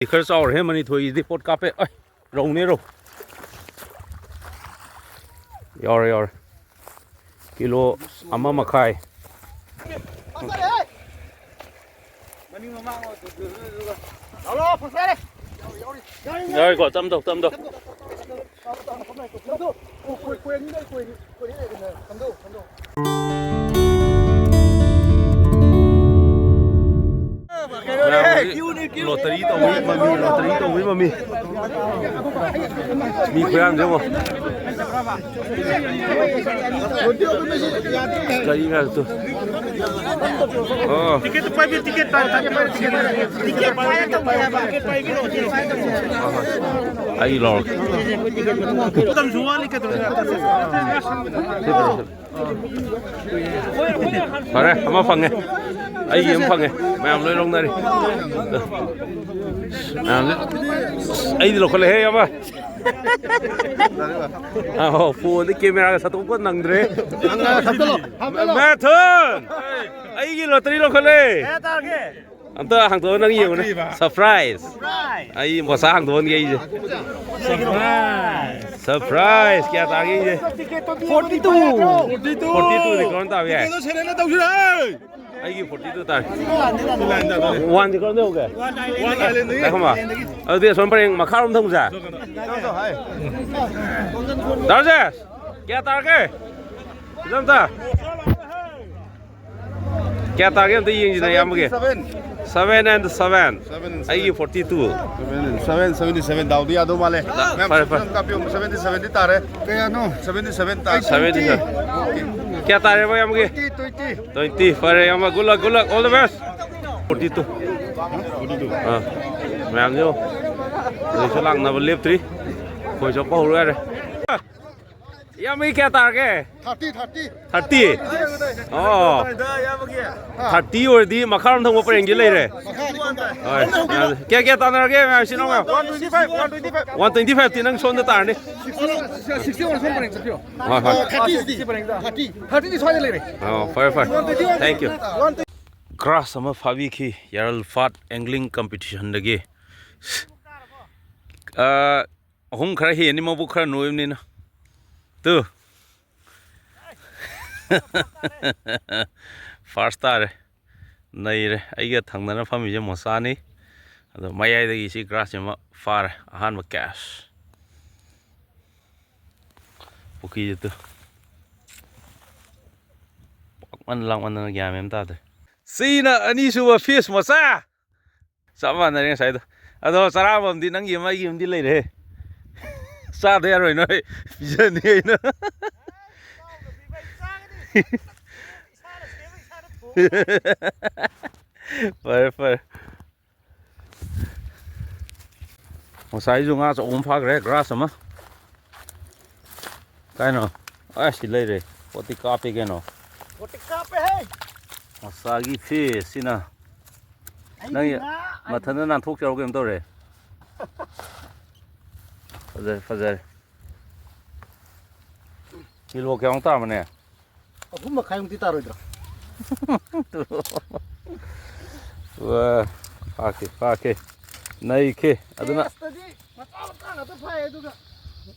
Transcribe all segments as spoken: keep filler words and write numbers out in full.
ꯈꯔ ꯆꯥꯎꯔꯦꯍꯦ, ꯃꯅꯤꯊꯣꯏꯒꯤꯗꯤ ꯄꯣꯠ ꯀꯥꯞꯄꯦ꯫ ꯑꯩ, ꯔꯧꯅꯦ, ꯔꯧ꯫ ꯌꯥꯎꯔꯦ, ꯌꯥꯎꯔꯦ꯫ ꯀꯤꯂꯣ ꯑꯃ ꯃꯈꯥꯏ꯫ ꯌꯥꯎꯔꯦꯀꯣ, ꯆꯝꯗꯧ, ꯆꯝꯗꯧ꯫ ꯃꯌꯥꯝ ꯍꯧꯖꯤꯛ ꯂꯣꯇꯔꯤ ꯇꯧꯕꯒꯤ ꯃꯃꯤ, ꯂꯣꯇꯔꯤ ꯇꯧꯕꯒꯤ ꯃꯃꯤ꯫ ꯃꯤ ꯈꯨꯌꯥꯝꯁꯦ ꯌꯦꯡꯉꯣ꯫ ꯀꯔꯤ ꯉꯥꯛꯇ꯫ ꯑꯣ꯫ ꯇꯤꯀꯦꯠꯇꯨ ꯄꯥꯏꯕꯤꯌꯨ, ꯇꯤꯀꯦꯠ ꯇꯥꯔꯦ, ꯇꯥꯔꯦ, ꯄꯥꯏꯔꯦ, ꯇꯤꯀꯦꯠ ꯄꯥꯏꯔꯦ, ꯇꯤꯀꯦꯠ ꯄꯥꯏꯔꯦ, ꯇꯤꯀꯦꯠ ꯄꯥꯏꯔꯦ, ꯇꯤꯀꯦꯠ ꯄꯥꯏꯕꯤꯔꯣ, ꯇꯤꯀꯦꯠ ꯄꯥꯏꯔꯦ꯫ ꯍꯣꯏ, ꯍꯣꯏ꯫ ꯑꯩ ꯂꯧꯔꯒꯦ꯫ ꯃꯇꯝꯁꯨ ꯋꯥꯠꯂꯤ, ꯀꯩꯗꯧꯔꯒꯦ? ꯐꯔꯦ, ꯑꯃ ꯐꯪꯉꯦ꯫ ꯑꯩꯒꯤ ꯑꯃ ꯐꯪꯉꯦ꯫ ꯃꯌꯥꯝ ꯂꯣꯏ ꯂꯧꯅꯔꯤ꯫ ꯃꯌꯥꯝ ꯂꯣꯏ-, ꯑꯩꯗꯤ ꯂꯧꯈꯠꯂꯦꯍꯦ, ꯑꯃ꯫ ꯑꯍꯣ, ꯐꯣꯟꯗꯤ ꯀꯦꯃꯦꯔꯥꯒ ꯁꯠꯇꯣꯛꯄ ꯅꯪꯗ꯭ꯔꯦ꯫ ꯅꯪ ꯍꯥꯞꯆꯜꯂꯣ, ꯍꯥꯞꯆꯜꯂꯣ꯫ ꯃꯦꯊꯟ! ꯑꯩꯒꯤ ꯂꯣꯇꯔꯤ ꯂꯧꯈꯠꯂꯦ꯫ ꯀꯌꯥ ꯇꯥꯔꯒꯦ? ꯑꯝꯇ ꯍꯥꯡꯗꯣꯛꯑ ꯅꯪ ꯌꯦꯡꯉꯨꯅꯦ꯫ ꯁꯔꯄ꯭ꯔꯥꯏꯖ! ꯁꯔꯄ꯭ꯔꯥꯏꯖ! ꯑꯩ ꯃꯣꯁꯥ ꯍꯥꯡꯗꯣꯛꯍꯟꯒꯦ ꯑꯩꯁꯦ꯫ ꯁꯔꯄ꯭ꯔꯥꯏꯖ! ꯁꯔꯄ꯭ꯔꯥꯏꯖ! ꯀꯌꯥ ꯇꯥꯒꯦ ꯑꯩꯁꯦ? Forty two! Forty two! Forty ꯇꯨꯗꯤ ꯀꯔꯣꯟ ꯇꯥꯕ ꯌꯥꯏ꯫ ꯇꯤꯀꯦꯠꯇꯣ ꯁꯦꯔꯦꯟꯗ ꯇꯧꯁꯤꯔꯣ? ꯑꯩꯒꯤ ꯐꯣꯔꯇꯤ ꯇꯨ ꯇꯥꯔꯦ꯫ ꯋꯥꯟꯗꯤ ꯀꯔꯣꯟꯗ ꯌꯧꯒꯦ? ꯋꯥꯟ ꯑꯥꯏꯂꯦꯟꯗꯒꯤ꯫ ꯉꯥꯏꯈꯣ ꯑꯃ꯫ ꯑꯗꯨꯗꯤ ꯑꯁꯣꯝ ꯄꯔꯦꯡ ꯃꯈꯥꯔꯣꯝ ꯊꯝꯃꯨꯁꯦ꯫ ꯗꯥ ꯔꯥꯖꯦꯁ, ꯀꯌꯥ ꯇꯥꯔꯒꯦ? ꯁꯤꯗ ꯑꯝꯇ꯫ ꯀꯌꯥ ꯇꯥꯒꯦ ꯑꯝꯇ ꯌꯦꯡꯁꯤꯅꯦ, ꯏꯌꯥꯝꯕꯒꯤ꯫ Seven. Seven and seven. Seven and seven. ꯑꯩꯒꯤ forty two꯫ Seven, seventy seven, ꯗꯥꯎꯗꯤ ꯌꯥꯗꯧ ꯃꯥꯜꯂꯦ꯫ ꯃꯌꯥꯝ ꯐꯔꯦ, ꯐꯔꯦ꯫ ꯁꯨꯝ ꯀꯥꯞꯄꯤꯌꯣ, seventy seven ꯗꯤ ꯇꯥꯔꯦ꯫ ꯀꯌꯥꯅꯣ? Seventy seven ꯇꯥꯔꯦ꯫ Seventy seven꯫ ꯀꯌꯥ ꯇꯥꯔꯦꯕ, ꯏꯌꯥꯝꯕꯒꯤ? Twenty, twenty꯫ Twenty꯫ ꯐꯔꯦ, ꯏꯌꯥꯝꯕ, good luck, good luck, all the best꯫ Forty two꯫ Forty two꯫ ꯑꯥ, ꯃꯌꯥꯝꯁꯨ ꯍꯧꯖꯤꯛꯁꯨ ꯂꯥꯛꯅꯕ ꯂꯦꯞꯇ꯭ꯔꯤ꯫ ꯈꯣꯏ ꯆꯣꯞꯄ ꯍꯧꯔꯣ ꯌꯥꯔꯦ꯫ ꯏꯌꯥꯝꯕꯒꯤ ꯀꯌꯥ ꯇꯥꯔꯒꯦ? Thirty, thirty꯫ Thirty? ꯑꯣ꯫ Thirty ꯑꯣꯏꯔꯗꯤ ꯃꯈꯥꯔꯣꯝ ꯊꯪꯕ ꯄꯔꯦꯡꯁꯦ ꯂꯩꯔꯦ꯫ ꯍꯣꯏ꯫ ꯀꯌꯥ, ꯀꯌꯥ ꯇꯥꯟꯅꯔꯒꯦ, ꯃꯌꯥꯝ ꯏꯆꯤꯟ ꯏꯅꯥꯎ ꯃꯌꯥꯝ? One twenty five, one twenty five꯫ One twenty five T ꯅꯪ ꯁꯣꯝꯗ ꯇꯥꯔꯅꯤ꯫ ꯁꯤꯛꯁꯇꯤ ꯋꯥꯟ ꯁꯣꯝ ꯄꯔꯦꯡ ꯆꯠꯄꯤꯌꯣ꯫ ꯍꯣꯏ, ꯍꯣꯏ꯫ ꯊꯥꯔꯇꯤꯗꯤ ꯁ꯭ꯋꯥꯏꯗ ꯂꯩꯔꯦ꯫ ꯑꯣ, ꯐꯔꯦ, ꯐꯔꯦ꯫ Thank you꯫ Grass ꯑꯃ ꯐꯥꯕꯤꯈꯤ ꯌꯥꯔꯜ ꯐꯥꯠ angling competition ꯗꯒꯤ꯫ ꯑꯥ, ꯑꯍꯨꯝ ꯈꯔ ꯍꯦꯟꯅꯤ, ꯃꯕꯨꯛ ꯈꯔ ꯅꯣꯏꯕꯅꯤꯅ꯫ ꯇꯨ꯫ ꯐꯥꯔꯁ ꯇꯥꯔꯦ꯫ ꯅꯩꯔꯦ꯫ ꯑꯩꯒ ꯊꯪꯅꯅ ꯐꯝꯃꯤꯁꯦ ꯃꯣꯆꯥꯅꯤ꯫ ꯑꯗꯣ ꯃꯌꯥꯏꯗꯒꯤ ꯁꯤ ꯒ꯭ꯔꯥꯁꯁꯤꯃ ꯐꯥꯔꯦ꯫ ꯑꯍꯥꯟꯕ ꯀꯦꯁ꯫ ꯄꯨꯈ꯭ꯔꯤꯁꯦ ꯇꯨ꯫ ꯄꯥꯛꯃꯟ ꯂꯥꯛꯃꯟꯗꯅ ꯒ꯭ꯌꯥꯟ ꯃꯦꯟ ꯑꯃ ꯇꯥꯗ꯭ꯔꯦ꯫ ꯁꯤꯅ ꯑꯅꯤꯁꯨꯕ ꯐꯤꯁ ꯃꯆꯥ꯫ ꯆꯞ ꯃꯥꯟꯅꯔꯦ ꯉꯁꯥꯏꯗꯣ꯫ ꯑꯗꯣ ꯆꯔꯥ ꯑꯃꯗꯤ ꯅꯪꯒꯤ ꯑꯃ ꯑꯩꯒꯤ ꯑꯃꯗꯤ ꯂꯩꯔꯦ꯫ ꯆꯥꯗ ꯌꯥꯔꯣꯏ ꯅꯣꯏ꯫ ꯄꯤꯖꯅꯤ ꯑꯩꯅ꯫ ꯐꯔꯦ, ꯐꯔꯦ꯫ ꯉꯁꯥꯏꯁꯨ ꯉꯥ ꯑꯆꯧꯕ ꯑꯃ ꯐꯥꯈ꯭ꯔꯦ, ꯒ꯭ꯔꯥꯁ ꯑꯃ꯫ ꯀꯥꯏꯅꯣ? ꯑꯁ, ꯁꯤ ꯂꯩꯔꯦ꯫ ꯄꯣꯠꯇꯤ ꯀꯥꯞꯄꯦ ꯀꯩꯅꯣ꯫ ꯄꯣꯠꯇꯤ ꯀꯥꯞꯄꯦ ꯍꯦ꯫ ꯃꯆꯥꯒꯤ ꯐꯤꯁ ꯁꯤꯅ꯫ ꯑꯩꯒꯤ ꯅꯪꯒꯤ ꯉꯥ ꯃꯊꯟꯇ ꯅꯥꯟꯊꯣꯛꯆꯔꯣ ꯀꯩꯅꯣ ꯇꯧꯔꯦ꯫ ꯐꯖꯔꯦ, ꯐꯖꯔꯦ꯫ ꯀꯤꯂꯣ ꯀꯌꯥꯃꯨꯛ ꯇꯥꯔꯝꯃꯅꯦ? ꯑꯍꯨꯝ ꯃꯈꯥꯏꯃꯨꯛꯇꯤ ꯇꯥꯔꯣꯏꯗ꯭ꯔꯣ? ꯋꯥ, ꯐꯥꯈꯤ, ꯐꯥꯈꯤ꯫ ꯅꯩꯈꯤ꯫ ꯑꯗꯨꯅ ꯇꯦꯁꯇꯗꯤ ꯃꯆꯥ ꯃꯆꯥ ꯉꯥꯛꯇ ꯐꯥꯏ ꯑꯗꯨꯒ꯫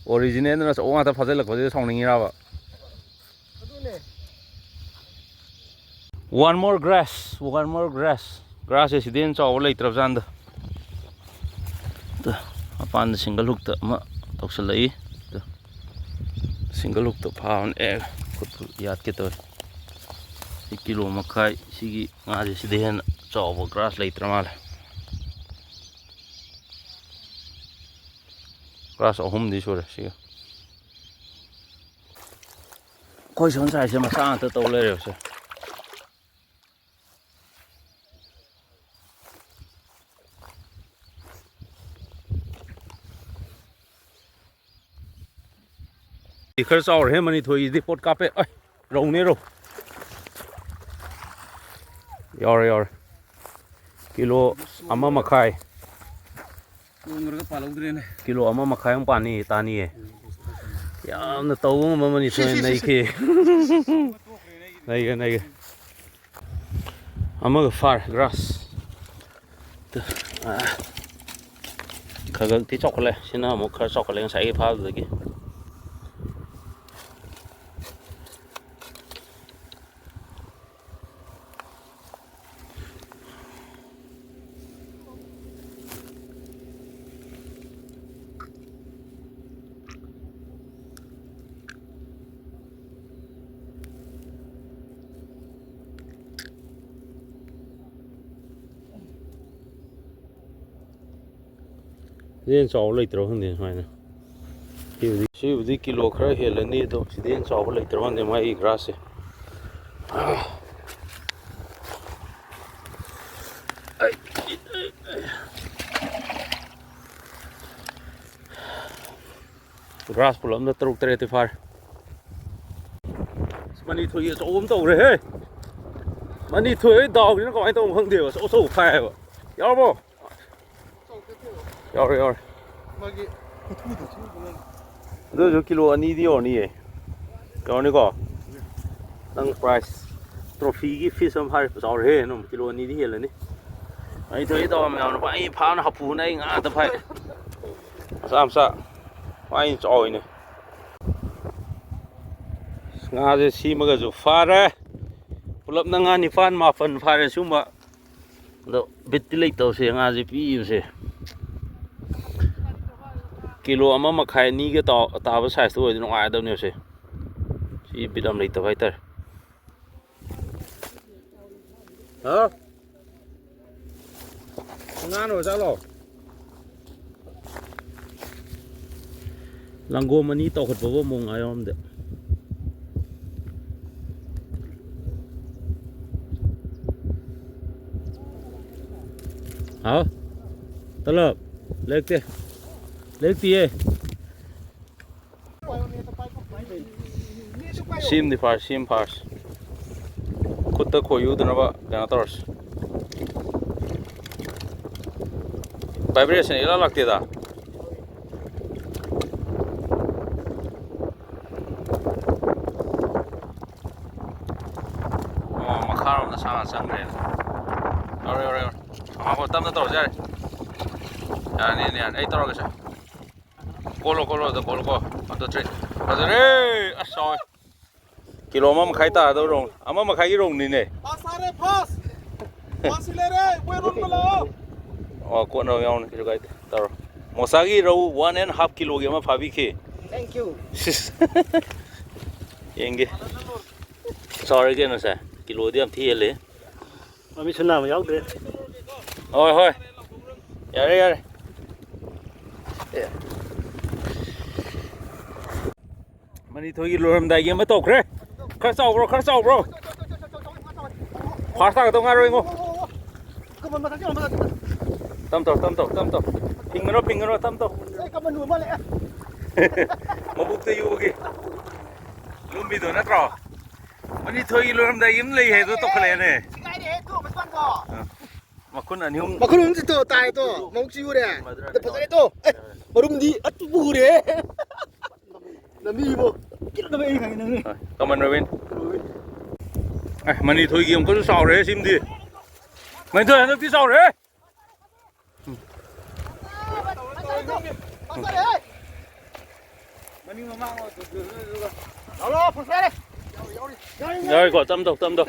ꯑꯣꯔꯤꯖꯤꯅꯦꯜꯗꯨꯅ ꯑꯆꯧꯕ ꯉꯥꯛꯇ ꯐꯥꯖꯤꯜꯂꯛꯄꯁꯤꯗ ꯁꯥꯎꯅꯤꯡꯉꯤꯔꯕ? ꯑꯗꯨꯅꯦ꯫ One more grass, one more grass꯫ ꯒ꯭ꯔꯥꯁꯁꯦ ꯁꯤꯗꯩ ꯍꯦꯟꯅ ꯆꯥꯎꯕ ꯂꯩꯇ꯭ꯔꯕꯖꯥꯠꯅꯤꯗ꯫ ꯇ, ꯃꯄꯥꯟꯗ ꯁꯤꯡꯒꯜ ꯍꯨꯛꯇ ꯑꯃ ꯇꯧꯁꯜꯂꯛꯏ꯫ ꯇ, ꯁꯤꯡꯒꯜ ꯍꯨꯛꯇ ꯐꯥꯕꯅꯦ꯫ ꯑꯦ, ꯈꯨꯠꯄꯨ ꯌꯥꯠꯀꯦ ꯇꯧꯋꯦ꯫ ꯁꯤ ꯀꯤꯂꯣ ꯃꯈꯥꯏ, ꯁꯤꯒꯤ ꯉꯥꯁꯦ ꯁꯤꯗꯩ ꯍꯦꯟꯅ ꯆꯥꯎꯕ ꯒ꯭ꯔꯥꯁ ꯂꯩꯇ꯭ꯔ ꯃꯥꯜꯂꯦ꯫ ꯒ꯭ꯔꯥꯁ ꯑꯍꯨꯝꯗꯤ ꯁꯨꯔꯦ ꯁꯤꯒ꯫ ꯑꯩꯈꯣꯏ ꯁꯣꯝ ꯁꯥꯏꯠꯁꯦ ꯃꯆꯥ ꯉꯥꯛꯇ ꯇꯧ ꯂꯩꯔꯦꯕꯁꯦ꯫ ꯈꯔ ꯆꯥꯎꯔꯦꯍꯦ ꯃꯅꯤꯊꯣꯏꯒꯤꯗꯤ, ꯄꯣꯠ ꯀꯥꯞꯄꯦ꯫ ꯑꯩ, ꯔꯧꯅꯦ, ꯔꯧ꯫ ꯌꯥꯎꯔꯦ, ꯌꯥꯎꯔꯦ꯫ ꯀꯤꯂꯣ ꯑꯃ ꯃꯈꯥꯏ꯫ ꯇꯣꯡꯈ꯭ꯔꯒ ꯄꯥꯜꯍꯧꯗ꯭ꯔꯦꯅꯦ꯫ ꯀꯤꯂꯣ ꯑꯃ ꯃꯈꯥꯏꯃꯨꯛ ꯄꯥꯅꯤ, ꯇꯥꯅꯤꯌꯦ꯫ ꯌꯥꯝꯅ ꯇꯧꯕ ꯉꯝꯕ ꯃꯅꯤꯊꯣꯏ ꯁꯤ, ꯁꯤ, ꯁꯤ, ꯁꯤ꯫ ꯅꯩꯈꯤ꯫ ꯅꯩꯒꯦ, ꯅꯩꯒꯦ꯫ ꯑꯃꯒ ꯐꯥꯔꯦ, ꯒ꯭ꯔꯥꯁ꯫ ꯇ-, ꯑꯥ꯫ ꯈꯔ ꯈꯛꯇꯤ ꯆꯥꯎꯈꯠꯂꯦ꯫ ꯁꯤꯅ ꯑꯃꯨꯛ ꯈꯔ ꯆꯥꯎꯈꯠꯂꯦ ꯉꯁꯥꯏꯒꯤ ꯐꯥꯕꯗꯨꯗꯒꯤ꯫ ꯁꯤꯗꯩ ꯍꯦꯟꯅ ꯆꯥꯎꯕ ꯂꯩꯇ꯭ꯔꯣ ꯈꯪꯗꯦ ꯁꯨꯃꯥꯏꯅ꯫ ꯁꯤꯕꯨꯗꯤ, ꯁꯤꯕꯨꯗꯤ ꯀꯤꯂꯣ ꯈꯔ ꯍꯦꯜꯂꯅꯤ, ꯑꯗꯣ ꯁꯤꯗꯩ ꯍꯦꯟꯅ ꯆꯥꯎꯕ ꯂꯩꯇ꯭ꯔꯣ ꯈꯪꯗꯦ ꯃꯥꯒꯤ ꯒ꯭ꯔꯥꯁꯁꯦ꯫ ꯒ꯭ꯔꯥꯁ ꯄꯨꯂꯞꯅ ꯇꯔꯨꯛ ꯇꯔꯦꯠꯇꯤ ꯐꯥꯔꯦ꯫ ꯑꯁ, ꯃꯅꯤ ꯊꯣꯏ ꯑꯆꯧꯕ ꯑꯃ ꯇꯧꯔꯦꯍꯦ꯫ ꯃꯅꯤ ꯊꯣꯏ ꯍꯣꯏ ꯗꯥꯎꯁꯤꯅ ꯀꯃꯥꯏꯅ ꯇꯧꯕꯅꯣ ꯈꯪꯗꯦꯕ, ꯑꯆꯧ ꯑꯆꯧꯕ ꯐꯥꯏꯌꯦꯕ꯫ ꯌꯥꯎꯔꯕꯣ? ꯌꯥꯎꯔꯦ, ꯌꯥꯎꯔꯦ꯫ ꯃꯥꯒꯤ ꯈꯨꯊꯨꯗꯣ ꯊꯨꯕꯅ꯫ ꯑꯗꯨ ꯑꯣꯏꯔꯁꯨ ꯀꯤꯂꯣ ꯑꯅꯤꯗꯤ ꯌꯧꯔꯅꯤꯌꯦ꯫ ꯌꯧꯔꯅꯤꯀꯣ? ꯅꯪ ꯄ꯭ꯔꯥꯏꯁ ꯇ꯭ꯔꯣꯐꯤꯒꯤ ꯐꯤꯁ ꯑꯃ ꯐꯥꯔꯦ꯫ ꯆꯥꯎꯔꯦꯍꯦ, ꯑꯗꯨꯝ ꯀꯤꯂꯣ ꯑꯅꯤꯗꯤ ꯍꯦꯜꯂꯅꯤ꯫ ꯑꯩ ꯊꯣꯛꯏ ꯇꯧꯔ ꯃꯌꯥꯝꯅ ꯄꯥꯏ ꯐꯥꯅ ꯍꯥꯄꯨꯅ ꯑꯩ ꯉꯥ ꯉꯥꯛꯇ ꯐꯥꯏ꯫ ꯃꯆꯥ ꯃꯆꯥ꯫ ꯃꯥꯏ ꯆꯥꯎꯋꯤꯅꯦ꯫ ꯉꯥꯁꯦ ꯁꯤꯃꯒꯁꯨ ꯐꯥꯔꯦ꯫ ꯄꯨꯂꯞꯅ ꯉꯥ ꯅꯤꯄꯥꯟ ꯃꯥꯄꯟ ꯐꯥꯔꯦ ꯁꯤꯒꯨꯝꯕ꯫ ꯑꯗꯣ ꯕꯤꯠꯇꯤ ꯂꯩꯇꯕꯁꯦ, ꯉꯥꯁꯦ ꯄꯤꯛꯏꯕꯁꯦ꯫ ꯀꯤꯂꯣ ꯑꯃ ꯃꯈꯥꯏ ꯑꯅꯤꯒ ꯇꯥ-, ꯇꯥꯕ ꯁꯥꯏꯖꯇꯨ ꯑꯣꯏꯔꯗꯤ ꯅꯨꯡꯉꯥꯏꯒꯗꯕꯅꯦꯕꯁꯦ꯫ ꯁꯤ ꯕꯤꯠ ꯌꯥꯝ ꯂꯩꯇꯕ ꯍꯥꯏꯇꯥꯔꯦ꯫ ꯍꯥ? ꯉꯥꯅꯣ ꯆꯠꯂꯣ꯫ ꯂꯪꯒꯣꯝ ꯑꯅꯤ ꯇꯧꯈꯠꯄꯕꯨ ꯑꯃꯨꯛ ꯉꯥ ꯌꯥꯎꯔꯝꯗꯦ꯫ ꯍꯥꯎ? ꯇꯂꯞ? ꯂꯩꯔꯛꯇꯦ꯫ ꯂꯩꯔꯛꯇꯤꯌꯦ꯫ ꯁꯤꯝꯗꯤ ꯐꯥꯔꯁ, ꯁꯤꯝ ꯐꯥꯔꯁ꯫ ꯈꯨꯠꯇ ꯈꯣꯏ ꯌꯨꯗꯅꯕ ꯀꯩꯅꯣ ꯇꯧꯔꯁꯤ꯫ ꯚꯥꯏꯕ꯭ꯔꯦꯁꯟ ꯏꯂꯥꯛ ꯂꯥꯛꯇꯦꯗ꯫ ꯑꯣ, ꯃꯈꯥꯔꯣꯝꯗ ꯁꯥ ꯉꯥ ꯆꯪꯈ꯭ꯔꯦ꯫ ꯌꯧꯔꯦ, ꯌꯧꯔꯦ, ꯌꯧꯔꯦ꯫ ꯉꯥꯏꯈꯣ, ꯇꯞꯅ ꯇꯧꯔꯁꯨ ꯌꯥꯔꯦ꯫ ꯌꯥꯅꯤ, ꯌꯥꯅꯤ, ꯌꯥꯅꯤ꯫ ꯑꯩ ꯇꯧꯔꯒꯦꯁꯦ꯫ ꯀꯣꯜꯂꯣ, ꯀꯣꯜꯂꯣ, ꯑꯗ ꯀꯣꯜꯂꯣ, ꯀꯣ꯫ One, two, three꯫ ꯐꯖꯔꯦ! ꯑꯁ, ꯆꯥꯎꯋꯦ꯫ ꯀꯤꯂꯣ ꯑꯃ ꯃꯈꯥꯏ ꯇꯥꯗꯧ ꯔꯣꯡ-, ꯑꯃ ꯃꯈꯥꯏꯒꯤ ꯔꯣꯡꯅꯤꯅꯦ꯫ ꯄꯥꯁ ꯇꯥꯔꯦ, ꯐꯥꯁ꯫ ꯐꯥꯁ ꯂꯩꯔꯦ, ꯏꯕꯣꯏ ꯔꯣꯟꯕ ꯂꯥꯛꯑꯣ꯫ ꯑꯣ, ꯀꯣꯟꯅ ꯌꯥꯎꯅꯤ, ꯀꯩꯁꯨ ꯀꯥꯏꯗꯦ꯫ ꯇꯧꯔꯣ꯫ ꯃꯣꯁꯥꯒꯤ ꯔꯧ one and half ꯀꯤꯂꯣꯒꯤ ꯑꯃ ꯐꯥꯕꯤꯈꯤ꯫ Thank you꯫ ꯁꯤꯁ꯫ ꯌꯦꯡꯒꯦ꯫ ꯆꯥꯎꯔꯦ ꯀꯩꯅꯣ ꯁꯦ꯫ ꯀꯤꯂꯣꯗꯤ ꯌꯥꯝ ꯊꯤ ꯍꯦꯜꯂꯦ꯫ ꯃꯃꯤꯠꯁꯨ ꯅꯥꯕ ꯌꯥꯎꯗ꯭ꯔꯦ꯫ ꯍꯣꯏ, ꯍꯣꯏ꯫ ꯌꯥꯔꯦ, ꯌꯥꯔꯦ꯫ ꯑꯦ꯫ ꯃꯅꯤꯊꯣꯏꯒꯤ ꯂꯣꯏꯔꯝꯗꯥꯏꯒꯤ ꯑꯃ ꯇꯧꯈ꯭ꯔꯦ꯫ ꯈꯔ ꯆꯥꯎꯕ꯭ꯔꯣ, ꯈꯔ ꯆꯥꯎꯕ꯭ꯔꯣ? ꯐꯥꯔꯁ ꯇꯥꯒꯗꯧ ꯉꯥꯏꯔꯣꯏꯉꯣ꯫ ꯇꯝ ꯇꯧ, ꯇꯝ ꯇꯧ, ꯇꯝ ꯇꯧ꯫ ꯐꯤꯡꯒꯅꯣ, ꯐꯤꯡꯒꯅꯣ, ꯇꯝ ꯇꯧ꯫ ꯃꯕꯨꯛꯇ ꯌꯣꯛꯑꯒꯦ꯫ ꯂꯨꯝꯕꯤꯗꯣ ꯅꯠꯇ꯭ꯔꯣ? ꯃꯅꯤꯊꯣꯏꯒꯤ ꯂꯣꯏꯔꯝꯗꯥꯏꯒꯤ ꯑꯃ ꯂꯩ ꯍꯥꯏꯗꯣ ꯇꯧꯈꯠꯂꯛꯑꯦꯅꯦ꯫ ꯃꯈꯨꯟ ꯑꯅꯤ ꯑꯍꯨꯝ꯫ ꯃꯈꯨꯟ ꯑꯍꯨꯝ ꯆꯤꯠꯇꯣ ꯇꯥꯏ ꯇꯣ꯫ ꯃꯕꯨꯛ ꯆꯤꯎꯔꯦ꯫ ꯑꯗ ꯐꯖꯔꯦ ꯇꯣ꯫ ꯑꯦ, ꯃꯔꯨꯝꯗꯤ ꯑꯗꯨ ꯄꯨꯔꯦ꯫ ꯂꯝꯕꯤꯕꯣ꯫ ꯀꯤꯂꯣ ꯅꯝꯃꯦ ꯑꯩ ꯈꯪꯉꯦ ꯅꯪ꯫ ꯀꯃꯟ ꯔꯣꯕꯤꯟ꯫ ꯑꯦ, ꯃꯅꯤꯊꯣꯏꯒꯤ ꯑꯃꯨꯛꯀꯁꯨ ꯆꯥꯎꯔꯦ ꯁꯤꯃꯗꯤ꯫ ꯃꯅꯤꯊꯣꯏ ꯍꯟꯗꯛꯇꯤ ꯆꯥꯎꯔꯦ꯫ ꯃꯅꯤꯡ ꯃꯃꯥꯡ ꯑꯣꯏꯊꯣꯛꯇꯣꯏꯅꯦ ꯑꯗꯨꯒ꯫ ꯂꯥꯎ, ꯂꯥꯎ, ꯐꯖꯔꯦ꯫ ꯌꯥꯎꯔꯤꯀꯣ, ꯇꯝ ꯇꯧ, ꯇꯝ ꯇꯧ꯫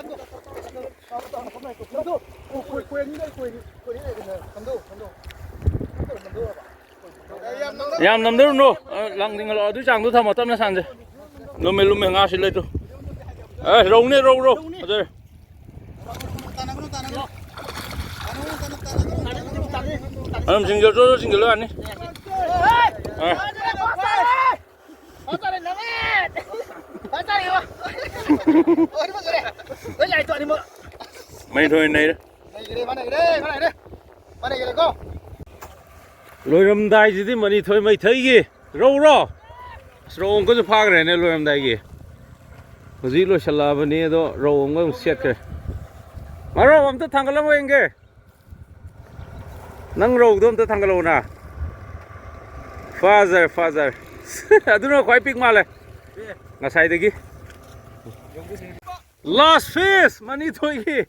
ꯌꯥꯝ ꯅꯝꯗꯔꯨꯅꯨ꯫ ꯑ, ꯂꯪ ꯊꯤꯡꯍꯜꯂꯛꯑꯣ꯫ ꯑꯗꯨꯏ ꯆꯥꯡꯗꯣ ꯊꯝꯃꯣ, ꯇꯞꯅ ꯁꯥꯟꯁꯦ꯫ ꯂꯨꯝꯃꯦ, ꯂꯨꯝꯃꯦ, ꯉꯥꯁꯤ ꯂꯩꯇ꯭ꯔꯣ꯫ ꯑꯦ, ꯔꯧꯅꯦ, ꯔꯧ, ꯔꯧ꯫ ꯐꯖꯔꯦ꯫ ꯑꯗꯨꯝ ꯆꯤꯡꯖꯜꯂꯣ, ꯆꯤꯡꯖꯜꯂꯣ ꯌꯥꯅꯤ꯫ ꯑ꯫ ꯃꯩ ꯊꯣꯏ ꯅꯩꯔꯦ꯫ ꯂꯩꯈ꯭ꯔꯦ, ꯃꯥ ꯂꯩꯈ꯭ꯔꯦ, ꯃꯥ ꯂꯩꯈ꯭ꯔꯦ꯫ ꯃꯥ ꯂꯩꯈ꯭ꯔꯦꯀꯣ꯫ ꯂꯣꯏꯔꯝꯗꯥꯏꯁꯤꯗꯤ ꯃꯅꯤꯊꯣꯏ ꯃꯩꯊꯩꯒꯤ ꯔꯧꯔꯣ? ꯑꯁ, ꯔꯧ ꯑꯃꯨꯛꯀꯁꯨ ꯐꯥꯈ꯭ꯔꯦꯅꯦ ꯂꯣꯏꯔꯝꯗꯥꯏꯒꯤ꯫ ꯍꯧꯖꯤꯛ ꯂꯣꯏꯁꯤꯜꯂꯛꯑꯕꯅꯤ, ꯑꯗꯣ ꯔꯧ ꯑꯃꯒ ꯑꯃꯨꯛ ꯁꯦꯠꯈ꯭ꯔꯦ꯫ ꯃꯥ ꯔꯧ ꯑꯝꯇ ꯊꯥꯡꯒꯠꯂꯝꯃꯣ ꯌꯦꯡꯒꯦ꯫ ꯅꯪ ꯔꯧꯗꯣ ꯑꯝꯇ ꯊꯥꯡꯒꯠꯂꯛꯎꯅ꯫ ꯐꯥꯖꯔꯦ, ꯐꯥꯖꯔꯦ꯫ ꯑꯗꯨꯅ ꯈ꯭ꯋꯥꯏ ꯄꯤꯛ ꯃꯥꯜꯂꯦ꯫ ꯉꯁꯥꯏꯗꯒꯤ꯫ Last fish, ꯃꯅꯤꯊꯣꯏꯒꯤ꯫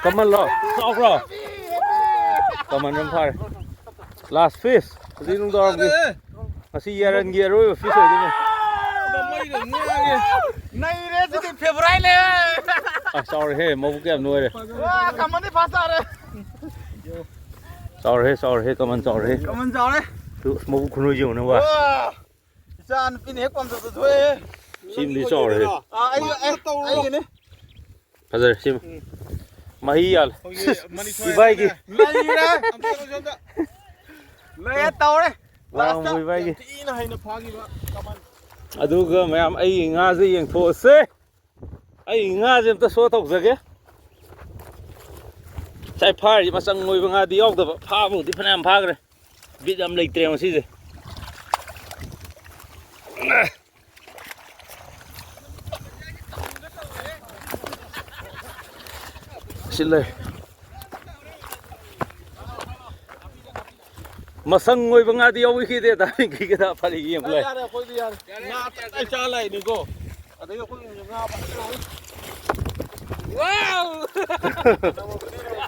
ꯀꯃꯜꯂꯣ? ꯆꯥꯎꯕ꯭ꯔꯣ? ꯀꯃꯟ ꯑꯃ ꯐꯥꯔꯦ꯫ Last fish꯫ ꯍꯧꯖꯤꯛ ꯅꯨꯡꯗꯥꯡꯋꯥꯏꯔꯝꯒꯤ꯫ ꯉꯁꯤ ꯌꯥꯔꯟꯒꯤ ꯑꯔꯣꯏꯕ fish ꯑꯣꯏꯗꯣꯏꯅꯦ꯫ ꯅꯩꯔꯦ ꯁꯤꯗꯤ ꯐꯦꯕ꯭ꯔꯥꯏꯅꯦ꯫ ꯑꯁ, ꯆꯥꯎꯔꯦꯍꯦ, ꯃꯕꯨꯛ ꯀꯌꯥꯝ ꯅꯣꯏꯔꯦ꯫ ꯋꯥ, ꯀꯃꯟꯗꯤ ꯐꯥ ꯇꯥꯔꯦ꯫ ꯆꯥꯎꯔꯦꯍꯦ, ꯆꯥꯎꯔꯦꯍꯦ, ꯀꯃꯟ ꯆꯥꯎꯔꯦꯍꯦ꯫ ꯀꯃꯟ ꯆꯥꯎꯔꯦ꯫ ꯑꯗꯨ ꯃꯕꯨꯛ ꯈꯨꯅꯣꯏꯁꯦ ꯌꯦꯡꯉꯨꯅꯦ, ꯋꯥ꯫ ꯋꯥ, ꯏꯆꯥ ꯅꯨꯄꯤꯅ ꯍꯦꯛ ꯄꯥꯝꯖꯕꯗꯣ ꯊꯣꯛꯑꯦ꯫ ꯁꯤꯃꯗꯤ ꯆꯥꯎꯔꯦꯍꯦ꯫ ꯑꯥ, ꯑꯩ, ꯑꯩ, ꯑꯩꯒꯤꯅꯦ꯫ ꯐꯖꯔꯦ ꯁꯤꯃ꯫ ꯃꯍꯤ ꯌꯥꯜꯂꯦ꯫ ꯑꯩꯈꯣꯏꯒꯤ ꯃꯅꯤꯊꯣꯏ ꯏꯕꯥꯏꯒꯤ꯫ ꯂꯩꯔꯦ꯫ ꯂꯩꯔꯦ, ꯇꯧꯔꯦ꯫ ꯋꯥꯡꯃ ꯏꯕꯥꯏꯒꯤ꯫ ꯊꯤꯅ ꯍꯩꯅ ꯐꯥꯈꯤꯕ ꯀꯃꯟ꯫ ꯑꯗꯨꯒ ꯃꯌꯥꯝ ꯑꯩꯒꯤ ꯉꯥꯁꯦ ꯌꯦꯡꯊꯣꯛꯑꯁꯦ꯫ ꯑꯩ ꯉꯥꯁꯦ ꯑꯝꯇ show ꯇꯧꯖꯒꯦ꯫ ꯉꯁꯥꯏ ꯐꯥꯔꯤꯁꯦ ꯃꯆꯪ ꯑꯣꯏꯕ ꯉꯥꯗꯤ ꯌꯥꯎꯗꯕ꯫ ꯐꯥꯕꯕꯨꯗꯤ ꯐꯅꯌꯥꯝ ꯐꯥꯈ꯭ꯔꯦ꯫ ꯕꯤꯠ ꯌꯥꯝ ꯂꯩꯇ꯭ꯔꯦ ꯉꯁꯤꯁꯦ꯫ ꯁꯤ ꯂꯩ꯫ ꯃꯁꯪ ꯑꯣꯏꯕ ꯉꯥꯗꯤ ꯌꯥꯎꯈꯤꯗꯦ, ꯇꯥꯃꯤꯟꯈꯤꯒꯦꯗ ꯐꯔꯤ ꯌꯦꯡꯕ ꯂꯩ꯫ ꯌꯥꯔꯦ, ꯑꯩꯈꯣꯏꯗꯤ ꯌꯥꯔꯦ꯫ ꯉꯥ ꯇꯞꯇꯥꯏ ꯆꯥ ꯂꯥꯛꯏꯅꯤꯀꯣ꯫ ꯑꯗꯒꯤ ꯑꯩꯈꯣꯏ ꯉꯥ ꯐꯖꯅ ꯍꯧꯔꯤ꯫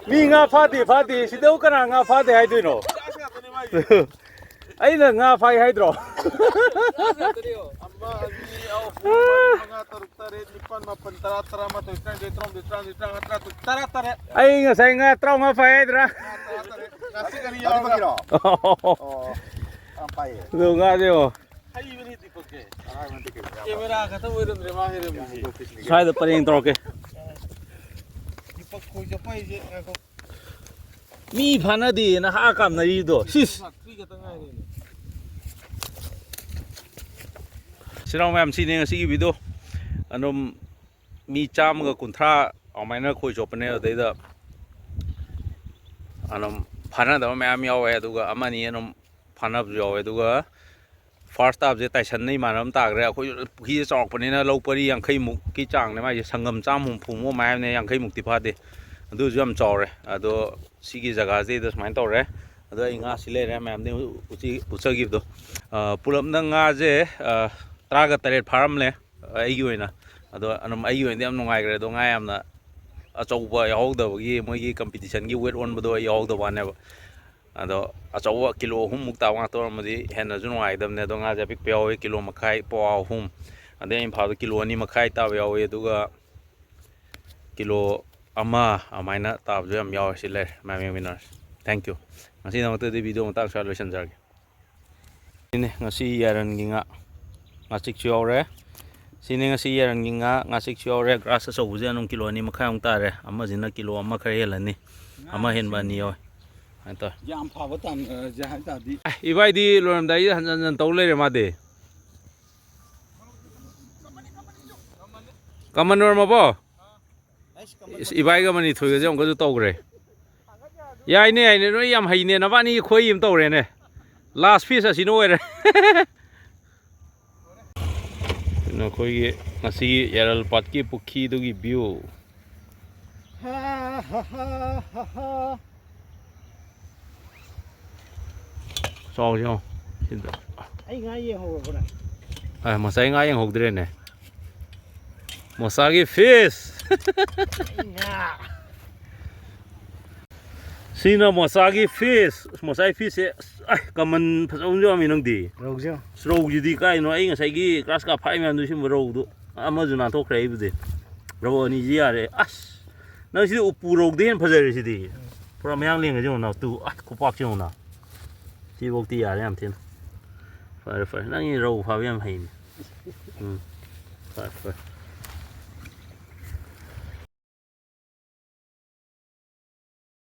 ꯃꯤ ꯉꯥ ꯐꯥꯗꯦ, ꯐꯥꯗꯦ, ꯁꯤꯗꯕꯨ ꯀꯅꯥ ꯉꯥ ꯐꯥꯗꯦ ꯍꯥꯏꯗꯣꯏꯅꯣ? ꯑꯩꯅ ꯉꯥ ꯐꯥꯏ ꯍꯥꯏꯗ꯭ꯔꯣ? ꯑꯃ, ꯑꯅꯤ, ꯑꯍꯨꯝ, ꯃꯔꯤ, ꯃꯉꯥ, ꯇꯔꯨꯛ, ꯇꯔꯦꯠ, ꯅꯤꯄꯥꯜ, ꯃꯥꯄꯜ, ꯇꯔꯥ, ꯇꯔꯥꯃꯥꯊꯣꯏ, ꯇꯔꯥꯅꯤꯊꯣꯏ, ꯇꯔꯥꯍꯨꯝꯗꯣꯏ, ꯇꯔꯥꯃꯔꯤ, ꯇꯔꯥꯃꯉꯥ, ꯇꯔꯥ ꯇꯔꯨꯛ, ꯇꯔꯥ ꯇꯔꯦꯠ꯫ ꯑꯩ ꯉꯁꯥꯏ ꯉꯥ ꯇꯔꯥꯃꯉꯥ ꯐꯥꯏ ꯍꯥꯏꯗ꯭ꯔꯥ? ꯉꯁꯤ ꯀꯔꯤ ꯌꯥꯎꯔꯒ? ꯑꯣ, ꯌꯥꯝ ꯐꯩꯌꯦ꯫ ꯑꯗꯨ ꯉꯥꯁꯦ ꯌꯦꯡꯉꯣ꯫ ꯍꯩꯕꯅꯤ ꯗꯤꯄꯛꯁꯦ꯫ ꯀꯦꯃꯦꯔꯥ ꯈꯛꯇ ꯑꯣꯏꯔꯝꯗ꯭ꯔꯦ ꯃꯥ ꯍꯩꯔꯝꯃꯤꯁꯦ꯫ ꯁ꯭ꯋꯥꯏꯗ ꯄꯔꯦꯡ ꯇꯧꯔꯛꯀꯦ꯫ ꯗꯤꯄꯛ ꯈꯣꯏ ꯆꯠꯄ ꯍꯩꯁꯦ ꯉꯥꯏꯈꯣ꯫ ꯃꯤ ꯐꯥꯅꯗꯦꯅ ꯍꯥ ꯀꯥꯝꯅꯔꯤꯗꯣ꯫ ꯁꯤꯁ꯫ ꯐ꯭ꯔꯤ ꯈꯛꯇ ꯉꯥꯏꯔꯦꯅꯦ꯫ ꯁꯤꯅꯥꯎ ꯃꯌꯥꯝ, ꯁꯤꯅꯦ ꯉꯁꯤꯒꯤ video꯫ ꯑꯗꯨꯝ ꯃꯤ ꯆꯥꯝꯃꯒ ꯀꯨꯟꯊ꯭ꯔꯥ ꯑꯗꯨꯃꯥꯏꯅ ꯈꯣꯏ ꯆꯣꯞꯄꯅꯦ꯫ ꯑꯗꯩꯗ ꯑꯗꯨꯝ ꯐꯥꯅꯗꯕ ꯃꯌꯥꯝ ꯌꯥꯎꯋꯦ, ꯑꯗꯨꯒ ꯑꯃꯅꯤ ꯑꯗꯨꯝ ꯐꯥꯅꯕꯁꯨ ꯌꯥꯎꯋꯦ꯫ ꯑꯗꯨꯒ first ꯇꯥꯕꯁꯦ ꯇꯥꯏꯁꯟꯅ ꯏꯃꯥꯟꯅꯕ ꯑꯃ ꯇꯥꯈ꯭ꯔꯦ꯫ ꯑꯩꯈꯣꯏ ꯄꯨꯈ꯭ꯔꯤꯁꯦ ꯆꯥꯎꯔꯛꯄꯅꯤꯅ ꯂꯧ ꯄꯔꯤ ꯌꯥꯡꯈꯩꯃꯨꯛꯀꯤ ꯆꯥꯡꯅꯦ ꯃꯥꯏꯁꯦ, ꯁꯪꯒꯝ ꯆꯥꯝꯃ ꯍꯨꯝꯐꯨꯃꯨꯛ ꯑꯃ ꯍꯥꯏꯕꯅꯦ, ꯌꯥꯡꯈꯩꯃꯨꯛꯇꯤ ꯐꯥꯗꯦ꯫ ꯑꯗꯨꯁꯨ ꯌꯥꯝ ꯆꯥꯎꯔꯦ꯫ ꯑꯗꯣ ꯁꯤꯒꯤ ꯖꯒꯥꯁꯤꯗꯩꯗ ꯁꯨꯃꯥꯏꯅ ꯇꯧꯔꯦ꯫ ꯑꯗꯣ ꯑꯩ ꯉꯥꯁꯤ ꯂꯩꯔꯦ, ꯃꯌꯥꯝꯗꯤ ꯎꯆꯤ-, ꯎꯠꯆꯈꯤꯕꯗꯣ꯫ ꯑ, ꯄꯨꯂꯞꯅ ꯉꯥꯁꯦ, ꯑ, ꯇꯔꯥꯒ ꯇꯔꯦꯠ ꯐꯥꯔꯝꯂꯦ ꯑꯩꯒꯤ ꯑꯣꯏꯅ꯫ ꯑꯗꯣ ꯑꯗꯨꯝ ꯑꯩꯒꯤ ꯑꯣꯏꯅꯗꯤ ꯌꯥꯝ ꯅꯨꯡꯉꯥꯏꯈ꯭ꯔꯦ꯫ ꯑꯗꯣ ꯉꯥ ꯌꯥꯝꯅ ꯑꯆꯧꯕ ꯌꯥꯎꯍꯧꯗꯕꯒꯤ ꯃꯣꯏꯒꯤ ꯀꯝꯄꯤꯇꯤꯁꯟꯒꯤ ꯋꯦꯠ ꯑꯣꯟꯕꯗꯣ ꯑꯩ ꯌꯥꯎꯍꯧꯗꯕ ꯋꯥꯅꯦꯕ꯫ ꯑꯗꯣ ꯑꯆꯧꯕ ꯀꯤꯂꯣ ꯑꯍꯨꯝꯃꯨꯛ ꯇꯥꯕ ꯉꯥꯛꯇ ꯑꯣꯏꯔꯝꯃꯗꯤ ꯍꯦꯟꯅꯁꯨ ꯅꯨꯡꯉꯥꯏꯒꯗꯕꯅꯦ꯫ ꯑꯗꯣ ꯉꯥꯁꯦ ꯑꯄꯤꯛꯄ ꯌꯥꯎꯋꯦ, ꯀꯤꯂꯣ ꯃꯈꯥꯏ, ꯄꯋꯥ ꯑꯍꯨꯝ, ꯑꯗꯩ ꯑꯩꯅ ꯐꯥꯕꯗ ꯀꯤꯂꯣ ꯑꯅꯤ ꯃꯈꯥꯏ ꯇꯥꯕ ꯌꯥꯎꯋꯦ, ꯑꯗꯨꯒ ꯀꯤꯂꯣ ꯑꯃ ꯑꯗꯨꯃꯥꯏꯅ ꯇꯥꯕꯁꯨ ꯌꯥꯝ ꯌꯥꯎꯋꯦ꯫ ꯁꯤ ꯂꯩꯔꯦ, my main winners꯫ Thank you꯫ ꯉꯁꯤꯗꯃꯛꯇꯗꯤ ꯚꯤꯗꯤꯑꯣ ꯃꯇꯥꯡ ꯁ꯭ꯋꯥꯏꯗ ꯂꯣꯏꯁꯤꯟꯖꯔꯒꯦ꯫ ꯁꯤꯅꯦ ꯉꯁꯤ ꯌꯥꯔꯟꯒꯤ ꯉꯥ, ꯉꯥꯆꯤꯛꯁꯨ ꯌꯥꯎꯔꯦ꯫ ꯁꯤꯅꯦ ꯉꯁꯤ ꯌꯥꯔꯟꯒꯤ ꯉꯥ, ꯉꯥꯆꯤꯛꯁꯨ ꯌꯥꯎꯔꯦ꯫ ꯒ꯭ꯔꯥꯁ ꯑꯆꯧꯕꯁꯦ ꯑꯗꯨꯝ ꯀꯤꯂꯣ ꯑꯅꯤ ꯃꯈꯥꯏꯃꯨꯛ ꯇꯥꯔꯦ꯫ ꯑꯃꯁꯤꯅ ꯀꯤꯂꯣ ꯑꯃ ꯈꯔ ꯍꯦꯜꯂꯅꯤ, ꯑꯃ ꯍꯦꯟꯕ ꯑꯅꯤ ꯌꯥꯎꯋꯦ꯫ ꯁꯨꯃꯥꯏꯅ ꯇꯧꯋꯦ꯫ ꯌꯥꯝ ꯐꯕ ꯇꯥꯟꯅꯔꯁꯦ ꯍꯥꯏ ꯇꯥꯔꯗꯤ꯫ ꯑꯦ, ꯏꯕꯥꯏꯗꯤ ꯂꯣꯏꯔꯝꯗꯥꯏꯗ ꯍꯟꯖꯟ ꯍꯟꯖꯟ ꯇꯧ ꯂꯩꯔꯦ ꯃꯥꯗꯤ꯫ ꯀꯃꯟ ꯑꯣꯏꯔꯝꯃꯕꯣ? ꯏꯁ, ꯏꯕꯥꯏꯒ ꯃꯅꯤꯊꯣꯏꯒꯁꯦ ꯑꯃꯨꯛꯀꯁꯨ ꯇꯧꯈ꯭ꯔꯦ꯫ ꯌꯥꯏꯅꯦ, ꯌꯥꯏꯅꯦ, ꯅꯣꯏ ꯌꯥꯝ ꯍꯩꯅꯦ, ꯅꯕꯥꯅꯤ ꯈꯣꯏ ꯑꯃ ꯇꯧꯔꯦꯅꯦ꯫ ꯂꯥꯁ ꯐꯤꯁ ꯑꯁꯤꯅ ꯑꯣꯏꯔꯦ꯫ ꯅꯈꯣꯏꯒꯤ ꯉꯁꯤꯒꯤ ꯌꯥꯔꯜ ꯄꯥꯠꯀꯤ ꯄꯨꯈ꯭ꯔꯤꯗꯨꯒꯤ ꯚ꯭ꯌꯨ꯫ ꯆꯥꯎ, ꯆꯥꯎ꯫ ꯁꯤꯗ꯫ ꯑꯩ ꯉꯥ ꯌꯦꯡꯍꯧꯔꯕ꯭ꯔꯥ? ꯑ, ꯉꯁꯥꯏ ꯉꯥ ꯌꯦꯡꯍꯧꯗ꯭ꯔꯦꯅꯦ꯫ ꯃꯣꯁꯥꯒꯤ ꯐꯤꯁ꯫ ꯑꯩ ꯉꯥ꯫ ꯁꯤꯅ ꯃꯣꯁꯥꯒꯤ ꯐꯤꯁ꯫ ꯃꯣꯁꯥꯒꯤ ꯐꯤꯁꯁꯦ, ꯑꯁ, ꯑꯥꯏ, ꯀꯃꯟ ꯐꯖꯕ ꯑꯃꯁꯨ ꯌꯥꯝꯃꯤ ꯅꯪꯗꯤ꯫ ꯔꯧꯁꯦ ꯌꯦꯡꯉꯣ꯫ ꯑꯁ, ꯔꯧꯁꯤꯗꯤ ꯀꯥꯏꯅꯣ? ꯑꯩ ꯉꯁꯥꯏꯒꯤ ꯒ꯭ꯔꯥꯁ ꯀꯥꯞ ꯐꯥꯏ ꯃꯌꯥꯝꯗꯨ ꯁꯤꯒꯨꯝꯕ ꯔꯧꯗꯨ ꯑꯃꯁꯨ ꯅꯥꯟꯊꯣꯛꯈ꯭ꯔꯦ ꯑꯩꯕꯨꯗꯤ꯫ ꯔꯧ ꯑꯅꯤꯁꯤ ꯌꯥꯔꯦ꯫ ꯑꯁ, ꯅꯪ ꯁꯤꯗꯤ ꯎꯄꯨ ꯔꯧꯗꯩ ꯍꯦꯟꯅ ꯐꯖꯔꯦ ꯁꯤꯗꯤ꯫ ꯄꯨꯔꯥ ꯃꯌꯥꯡ ꯂꯦꯡꯒꯁꯦ ꯌꯦꯡꯉꯨ ꯅꯥ, ꯇꯨ, ꯑꯁ, ꯈꯨꯄꯥꯛꯁꯦ ꯌꯦꯡꯉꯨ ꯅꯥ꯫ ꯁꯤꯐꯧꯗꯤ ꯌꯥꯔꯦ ꯌꯥꯝ ꯊꯤꯅ꯫ ꯐꯔꯦ, ꯐꯔꯦ꯫ ꯅꯪꯒꯤ ꯔꯧ ꯐꯥꯕ ꯌꯥꯝ ꯍꯩꯅꯦ꯫ ꯎꯝ꯫ ꯐꯔꯦ, ꯐꯔꯦ꯫